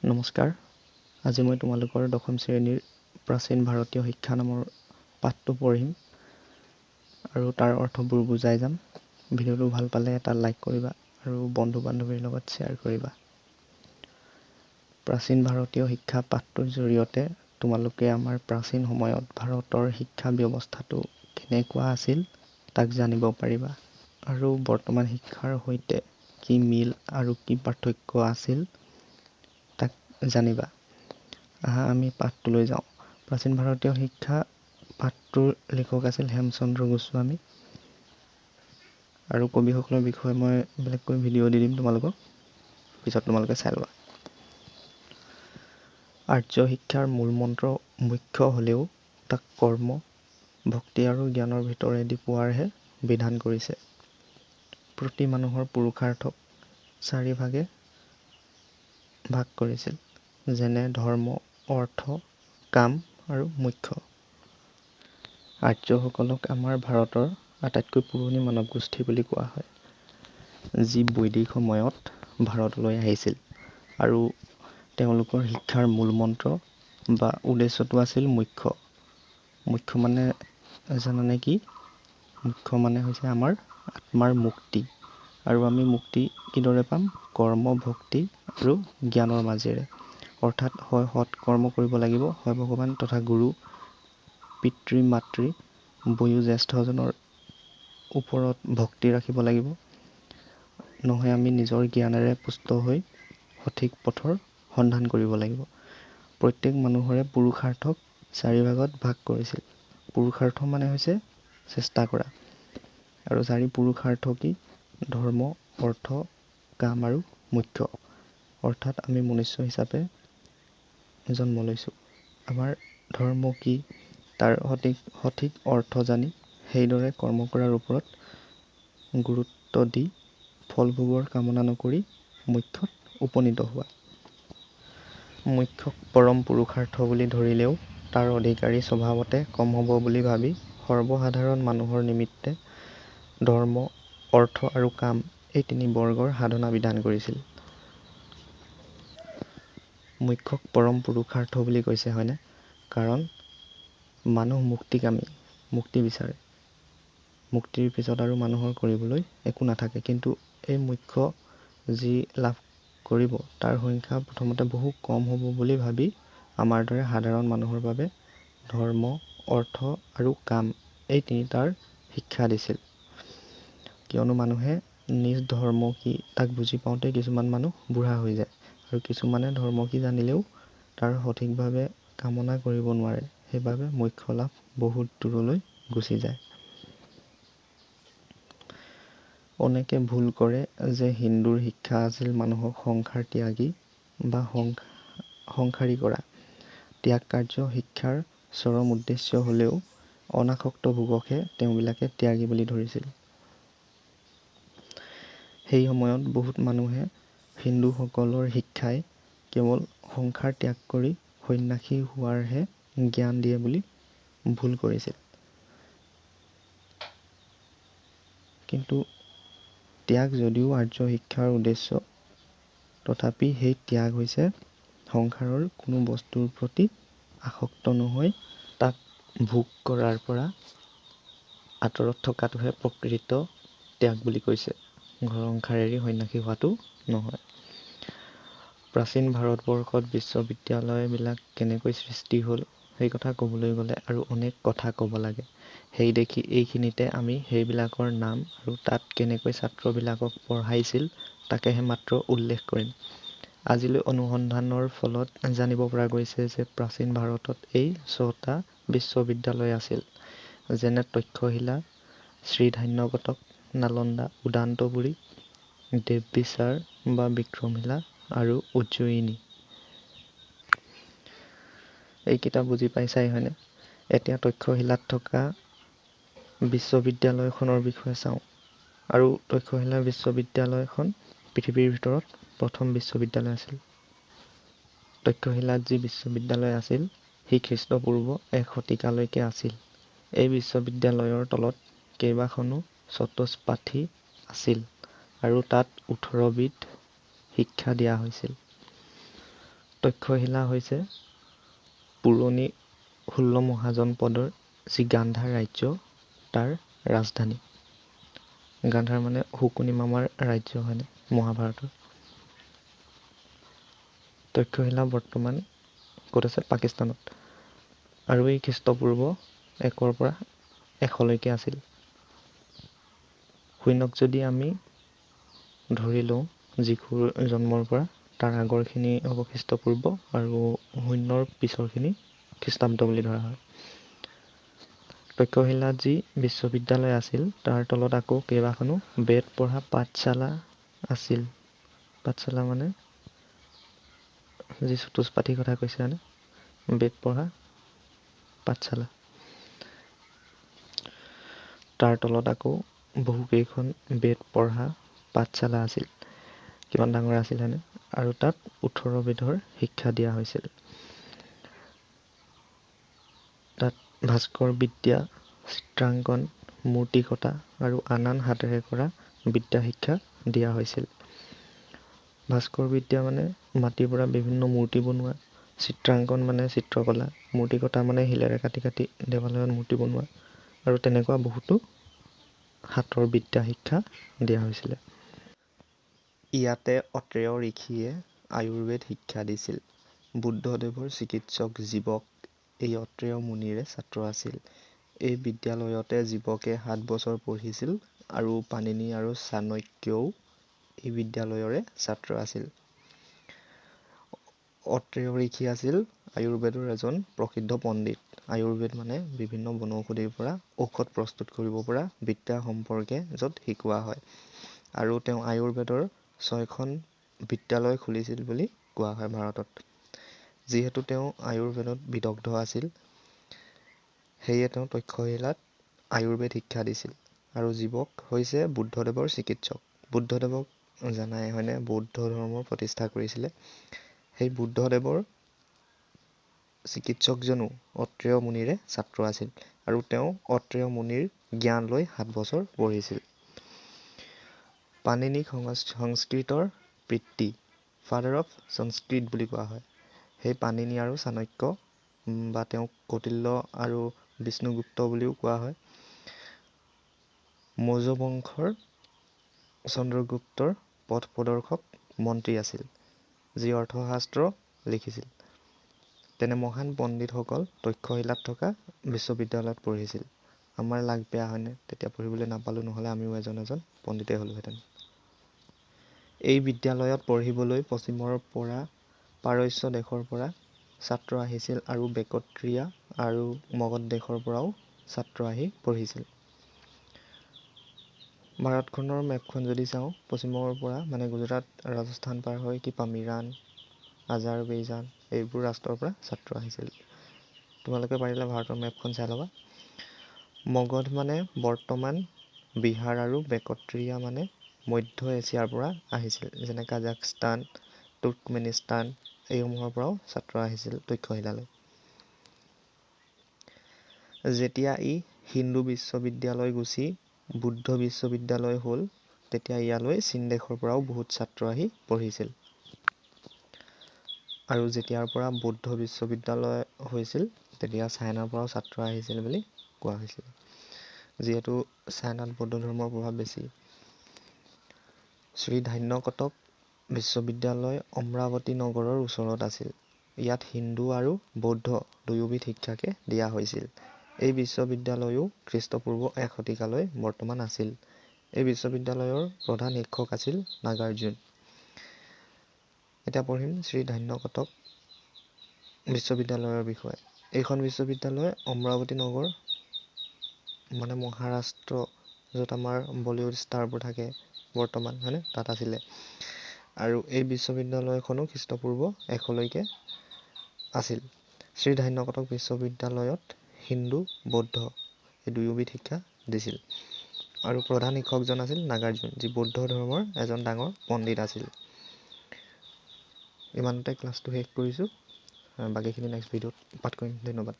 নমস্কাৰ, আজি মই তোমালোকৰ দশম শ্ৰেণীৰ প্ৰাচীন ভাৰতীয় শিক্ষা নামৰ পাঠটো পঢ়িম আৰু তাৰ অৰ্থবোৰ বুজাই যাম। ভিডিঅ'টো ভাল পালে এটা লাইক কৰিবা আৰু বন্ধু বান্ধৱীৰ লগত শ্বেয়াৰ কৰিবা। প্ৰাচীন ভাৰতীয় শিক্ষা পাঠটোৰ জৰিয়তে তোমালোকে আমাৰ প্ৰাচীন সময়ত ভাৰতৰ শিক্ষা ব্যৱস্থাটো কেনেকুৱা আছিল তাক জানিব পাৰিবা আৰু বৰ্তমান শিক্ষাৰ সৈতে কি মিল আৰু কি পাৰ্থক্য আছিল তাক জানিবা। আহা আমি পাঠটোলৈ যাওঁ। প্ৰাচীন ভাৰতীয় শিক্ষা পাঠটোৰ লেখক আছিল হেমচন্দ্ৰ গোস্বামী আৰু কবিসকলৰ বিষয়ে মই বেলেগকৈ ভিডিঅ' দি দিম তোমালোকক, পিছত তোমালোকে চাই ল'বা। আৰ্য শিক্ষাৰ মূল মন্ত্ৰ মুখ্য হ'লেও তাক কৰ্ম, ভক্তি আৰু জ্ঞানৰ ভিতৰেদি পোৱাৰহে বিধান কৰিছে। প্ৰতি মানুহৰ পুৰুষাৰ্থক চাৰি ভাগে ভাগ কৰিছিল, যেনে ধৰ্ম, অৰ্থ, কাম আৰু মোক্ষ। আৰ্যসকলক আমাৰ ভাৰতৰ আটাইতকৈ পুৰণি মানৱ গোষ্ঠী বুলি কোৱা হয়, যি বৈদিক সময়ত ভাৰতলৈ আহিছিল আৰু তেওঁলোকৰ শিক্ষাৰ মূল মন্ত্ৰ বা উদ্দেশ্যটো আছিল মোক্ষ। মোক্ষ মানে জানানে কি? মোক্ষ মানে হৈছে আমাৰ আত্মাৰ মুক্তি। আৰু আমি মুক্তি কিদৰে পাম? কৰ্ম, ভক্তি আৰু জ্ঞানৰ মাজেৰে। অৰ্থাৎ হয় সৎ কৰ্ম কৰিব লাগিব, হয় ভগৱান তথা গুৰু, পিতৃ মাতৃ, বয়োজ্যেষ্ঠজনৰ ওপৰত ভক্তি ৰাখিব লাগিব, নহয় আমি নিজৰ জ্ঞানেৰে পুষ্ট হৈ সঠিক পথৰ সন্ধান কৰিব লাগিব। প্ৰত্যেক মানুহৰে পুৰুষাৰ্থক চাৰি ভাগত ভাগ কৰিছিল। পুৰুষাৰ্থ মানে হৈছে চেষ্টা কৰা। আৰু চাৰি পুৰুষাৰ্থ কি? ধৰ্ম, অৰ্থ, কাম আৰু মোক্ষ। অৰ্থাৎ আমি মনুষ্য হিচাপে জন্ম লৈছোঁ, আমাৰ ধৰ্ম কি তাৰ সঠিক অৰ্থ জানি সেইদৰে কৰ্ম কৰাৰ ওপৰত গুৰুত্ব দি ফলভোগৰ কামনা নকৰি মোক্ষত উপনীত হোৱা। মোক্ষক পৰম পুৰুষাৰ্থ বুলি ধৰিলেও তাৰ অধিকাৰী স্বভাৱতে কম হ'ব বুলি ভাবি সৰ্বসাধাৰণ মানুহৰ নিমিত্তে ধৰ্ম, অৰ্থ আৰু কাম এই তিনি বৰ্গৰ সাধনা বিধান কৰিছিল। মোক্ষক পৰম পুৰুষাৰ্থ বুলি কৈছে, হয়নে? কাৰণ মানুহ মুক্তিকামী, মুক্তি বিচাৰে। মুক্তিৰ পিছত আৰু মানুহৰ কৰিবলৈ একো নাথাকে। কিন্তু এই মোক্ষ যি লাভ কৰিব তাৰ সংখ্যা প্ৰথমতে বহু কম হ'ব বুলি ভাবি আমাৰ দৰে সাধাৰণ মানুহৰ বাবে ধৰ্ম, অৰ্থ আৰু কাম এই তিনিটাৰ শিক্ষা দিছিল। কিয়নো মানুহে নিজ ধৰ্ম কি তাক বুজি পাওঁতে কিছুমান মানুহ বুঢ়া হৈ যায় আৰু কিছুমানে ধৰ্ম কি জানিলেও তাৰ সঠিকভাৱে কামনা কৰিব নোৱাৰে, সেইবাবে মোক্ষ লাভ বহুত দূৰলৈ গুচি যায়। অনেকে ভুল কৰে যে হিন্দুৰ শিক্ষা আছিল মানুহক সংসাৰ ত্যাগী বা সংসাৰী কৰা। ত্যাগ কাৰ্য শিক্ষাৰ চৰম উদ্দেশ্য হ'লেও অনাসক্ত ভোগকহে তেওঁবিলাকে ত্যাগী বুলি ধৰিছিল। সেই সময়ত বহুত মানুহে হিন্দুসকলৰ শিক্ষাই কেৱল সংসাৰ ত্যাগ কৰি সন্ন্যাসী হোৱাৰহে জ্ঞান দিয়ে বুলি ভুল কৰিছিল। কিন্তু ত্যাগ যদিও আৰ্য শিক্ষাৰ উদ্দেশ্য, তথাপি সেই ত্যাগ হৈছে সংসাৰৰ কোনো বস্তুৰ প্ৰতি আসক্ত নহৈ তাক ভোগ কৰাৰ পৰা আঁতৰত থকাটোহে প্ৰকৃত ত্যাগ বুলি কৈছে। ঘৰ সংসাৰ এৰি সন্ন্যাসী হোৱাটো নহয়। প্ৰাচীন ভাৰতবৰ্ষত বিশ্ববিদ্যালয়বিলাক কেনেকৈ সৃষ্টি হ'ল সেই কথা ক'বলৈ গ'লে আৰু অনেক কথা ক'ব লাগে। সেই দেখি এইখিনিতে আমি সেইবিলাকৰ নাম আৰু তাত কেনেকৈ ছাত্ৰবিলাকক পঢ়াইছিল তাকেহে মাত্ৰ উল্লেখ কৰিম। আজিলৈ অনুসন্ধানৰ ফলত জানিব পৰা গৈছে যে প্ৰাচীন ভাৰতত এই ছটা বিশ্ববিদ্যালয় আছিল, যেনে তক্ষশিলা, শ্ৰীধান্যকটক, নালন্দা, উদান্তপুৰী, দেৱবিচাৰ বা বিক্ৰমশিলা আৰু উজ্জয়িনী। এইকেইটা বুজি পাইছাই হয়নে? এতিয়া তক্ষশিলাত থকা বিশ্ববিদ্যালয়খনৰ বিষয়ে চাওঁ। আৰু তক্ষশিলা বিশ্ববিদ্যালয়খন পৃথিৱীৰ ভিতৰত প্ৰথম বিশ্ববিদ্যালয় আছিল। তক্ষশিলাত যি বিশ্ববিদ্যালয় আছিল সি খ্ৰীষ্টপূৰ্ব 1 শতিকালৈকে আছিল। এই বিশ্ববিদ্যালয়ৰ তলত কেইবাখনো চতুষ্পাঠী আছিল আৰু তাত 18বিধ শিক্ষা দিয়া হৈছিল। তক্ষশিলা হৈছে পুৰণি 16 মহাজনপদৰ যি গান্ধাৰ ৰাজ্য তাৰ ৰাজধানী। গান্ধাৰ মানে শকুনি মামাৰ ৰাজ্য হয়নে, মহাভাৰতৰ। তক্ষশিলা বৰ্তমান ক'ত আছে? পাকিস্তানত। আৰু এই খ্ৰীষ্টপূৰ্ব 1ৰ পৰা 100লৈকে আছিল। শূন্যক যদি আমি ধৰি লওঁ যীশুৰ জন্মৰ পৰা, তাৰ আগৰখিনি হ'ব খ্ৰীষ্টপূৰ্ব আৰু শূন্যৰ পিছৰখিনি খ্ৰীষ্টাব্দ বুলি ধৰা হয়। তক্ষশিলাত যি বিশ্ববিদ্যালয় আছিল তাৰ তলত আকৌ কেইবাখনো বেদ পঢ়া পাঠশালা আছিল। পাঠশালা মানে যি চতুষ্পাঠীৰ কথা কৈছে হয়নে, বেদ পঢ়া পাঠশালা। তাৰ তলত আকৌ বহুকেইখন বেদ পঢ়া পাঠশালা আছিল। কিমান ডাঙৰ আছিল হয়নে? আৰু তাত 18 বিধৰ শিক্ষা দিয়া হৈছিল। তাত ভাস্কৰ বিদ্যা, চিত্ৰাংকন, মূৰ্তি কটা আৰু আন আন হাতেৰে কৰা বিদ্যা শিক্ষা দিয়া হৈছিল। ভাস্কৰ বিদ্যা মানে মাটিৰ পৰা বিভিন্ন মূৰ্তি বনোৱা, চিত্ৰাংকন মানে চিত্ৰকলা, মূৰ্তি কটা মানে শিলেৰে কাটি কাটি দেৱালয়ত মূৰ্তি বনোৱা, আৰু তেনেকুৱা বহুতো হাতৰ বিদ্যা শিক্ষা দিয়া হৈছিলে। ইয়াতে অত্ৰেয় ঋষিয়ে আয়ুৰ্বেদ শিক্ষা দিছিল। বুদ্ধদেৱৰ চিকিৎসক জীৱক এই অত্ৰেয় মুনিৰে ছাত্ৰ আছিল। এই বিদ্যালয়তে জীৱকে 7 বছৰ পঢ়িছিল আৰু পাণিনি আৰু চাণক্যও এই বিদ্যালয়ৰে ছাত্ৰ আছিল। অত্ৰেয় ঋষি আছিল আয়ুৰ্বেদৰ এজন প্ৰসিদ্ধ পণ্ডিত। আয়ুৰ্বেদ মানে বিভিন্ন বনৌষধিৰ পৰা ঔষধ প্ৰস্তুত কৰিব পৰা বিদ্যা সম্পৰ্কে য'ত শিকোৱা হয়। আৰু তেওঁ আয়ুৰ্বেদৰ 6খন বিদ্যালয় খুলিছিল বুলি কোৱা হয় ভাৰতত। যিহেতু তেওঁ আয়ুৰ্বেদত বিদগ্ধ আছিল, সেয়ে তেওঁ তক্ষশিলাত আয়ুৰ্বেদ শিক্ষা দিছিল। আৰু জীৱক হৈছে বুদ্ধদেৱৰ চিকিৎসক। বুদ্ধদেৱক জানাই হয়নে, বৌদ্ধ ধৰ্মৰ প্ৰতিষ্ঠা কৰিছিলে। সেই বুদ্ধদেৱৰ চিকিৎসকজনো অত্ৰেয় মুনিৰে ছাত্ৰ আছিল আৰু তেওঁ অত্ৰেয় মুনিৰ জ্ঞান লৈ 7 বছৰ পঢ়িছিল। পাণিনিক সংস্কৃতৰ পিতৃ, ফাদাৰ অফ সংস্কৃত বুলি কোৱা হয়। সেই পাণিনি আৰু চাণক্য বা তেওঁক কৌটিল্য আৰু বিষ্ণুগুপ্ত বুলিও কোৱা হয়, মৌৰ্য বংশৰ চন্দ্ৰগুপ্তৰ পথ প্ৰদৰ্শক মন্ত্ৰী আছিল, যি অৰ্থশাস্ত্ৰ লিখিছিল। তেনে মহান পণ্ডিতসকল তক্ষশিলাত থকা বিশ্ববিদ্যালয়ত পঢ়িছিল। আমাৰ লাগ বেয়া হয়নে, তেতিয়া পঢ়িবলৈ নাপালোঁ, নহ'লে আমিও এজন এজন পণ্ডিতেই হ'লোহেঁতেন। এই বিদ্যালয়ত পঢ়িবলৈ পশ্চিমৰ পৰা পাৰস্য দেশৰ পৰা ছাত্ৰ আহিছিল আৰু বেক্ট্ৰিয়া আৰু মগধ দেশৰ পৰাও ছাত্ৰ আহি পঢ়িছিল। ভাৰতখনৰ মেপখন যদি চাওঁ, পশ্চিমৰ পৰা মানে গুজৰাট, ৰাজস্থান পাৰ হৈ কি পাম, ইৰাণ, আজাৰবেইজান এইবোৰ ৰাষ্ট্ৰৰ পৰা ছাত্ৰ আহিছিল। তোমালোকে পাৰিলে ভাৰতৰ মেপখন চাই ল'বা। মগধ মানে বৰ্তমান বিহাৰ আৰু বেক্ট্ৰিয়া মানে মধ্য এছিয়াৰ পৰা আহিছিল, যেনে কাজাখস্তান, তুৰ্কমেনিস্তান এইসমূহৰ পৰাও ছাত্ৰ আহিছিল তক্ষশিলালৈ। যেতিয়া ই হিন্দু বিশ্ববিদ্যালয় গুচি বুদ্ধ বিশ্ববিদ্যালয় হ'ল, তেতিয়া ইয়ালৈ চীন দেশৰ পৰাও বহুত ছাত্ৰ আহি পঢ়িছিল। আৰু যেতিয়াৰ পৰা বৌদ্ধ বিশ্ববিদ্যালয় হৈছিল, তেতিয়া চাইনাৰ পৰাও ছাত্ৰ আহিছিল বুলি কোৱা হৈছিল, যিহেতু চাইনাত বৌদ্ধ ধৰ্মৰ প্ৰভাৱ বেছি। শ্ৰীধান্যকটক বিশ্ববিদ্যালয় অমৰাৱতী নগৰৰ ওচৰত আছিল। ইয়াত হিন্দু আৰু বৌদ্ধ দুয়োবিধ শিক্ষাকে দিয়া হৈছিল। এই বিশ্ববিদ্যালয়ো খ্ৰীষ্টপূৰ্ব 1 শতিকালৈ বৰ্তমান আছিল। এই বিশ্ববিদ্যালয়ৰ প্ৰধান শিক্ষক আছিল নাগাৰ্জুন। এতিয়া পঢ়িম শ্ৰীধান্যকটক বিশ্ববিদ্যালয়ৰ বিষয়ে। এইখন বিশ্ববিদ্যালয় অমৰাৱতী নগৰ মানে মহাৰাষ্ট্ৰ, য'ত আমাৰ বলিউড ষ্টাৰবোৰ থাকে বৰ্তমান হয়নে, তাত আছিলে। আৰু এই বিশ্ববিদ্যালয়খনো খ্ৰীষ্টপূৰ্ব 100লৈকে আছিল। শ্ৰীধান্যকটক বিশ্ববিদ্যালয়ত হিন্দু, বৌদ্ধ এই দুয়োবিধ শিক্ষা দিছিল। আৰু প্ৰধান শিক্ষকজন আছিল নাগাৰ্জুন, যি বৌদ্ধ ধৰ্মৰ এজন ডাঙৰ পণ্ডিত আছিল। ইমানতে ক্লাছটো শেষ কৰিছোঁ, বাকীখিনি নেক্সট ভিডিঅ'ত পাঠ কৰিম। ধন্যবাদ।